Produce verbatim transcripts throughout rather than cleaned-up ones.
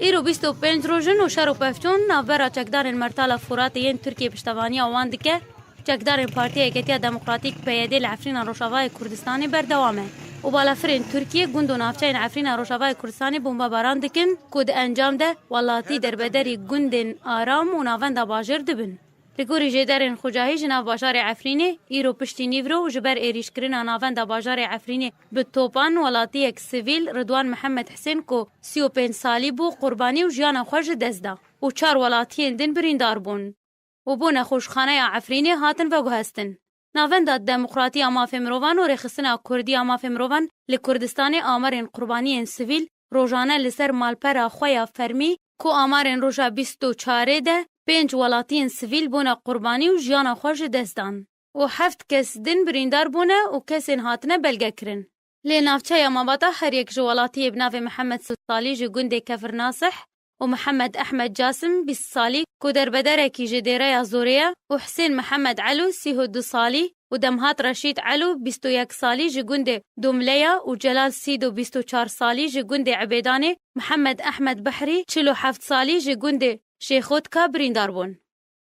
Îro bîst û pênc roj in û şer û pevçûn navbera çekdarên Mertala Furatê yên Tirkiye piştevaniya wan dike. Çekdarên Partiya Yeketiya Demokratîk, P Y D, li Efrîna Rojavayê Kurdistanê berdewam e û balafirên Tirkiye gund û navçeyên Efrîna Rojavayê Kurdistanê bombebaran dikin ku di encam de welatî derbederî gundên Aram û navenda bajêr dibin. Li gorî jêderên xwecahî ji nav bajarê Efrînê, îro piştî nîvro ji ber êrîşkirina navenda bajarê Efrînê bi topan welatiyek sivîl Ridwan Mihemed Hisên ku sî û pênc salî bû qurbanî û jiyana xwe ji dest da û çar welatiyên din birîndar bûn û bo nexweşxaneya Efrînê hatin veguhestin. Navenda Demokratiya Mafê Mirovan û Rêxistina Kurdiya Mafê Mirovan li Kurdistanê amarên qurbaniyên sivîl rojane li ser malpera xwe ya fermî ku amarên roja bîst û çarê de pênc welatiyên sivîl bûne qurbanî û jiyana xwe ji dest dan û heft kes din birîndar bûne û kesên hatine belgekirin. Lê navçeya Mabata her yek ji welatiyê bi navê Mihemed Sid Salî ji gundê Kefir Nasih û Mihemed Ehmed Casim bîst salî ku derbederekî ji Dêreya Zorê ye û Hisên Mihemed Elo sî û du salî û Demhat Reşîd Elo bîst û yek salî ji gundê Dumleya û Celal Sîdo bîst û çar salî ji gundê Ebêdanê, Mihemed Ehmed Behrî çil û heft salî ji gundê Şêxotka birîndar bûn.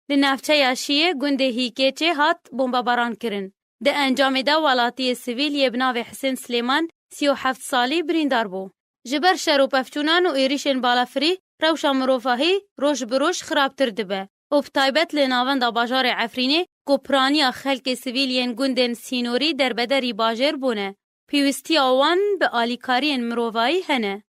Li navçeya Şiyê gundê Hîkêçê hat bombebaran kirin. Di encamê de welatiyê sivîl yê bi navê Hisên Silêman sî û heft salî birîndar bû. Ji ber şer û pevçûnan û êrîşên balafirî rewşa mirovahî roj bi roj xirabtir dibe û bi taybet li navenda bajarê Efrînê ku piraniya xelkê sivîl yên gundên sînorî derbederî bajêr bûne, pêwîstiya wan bi alîkariyên mirovahî hene.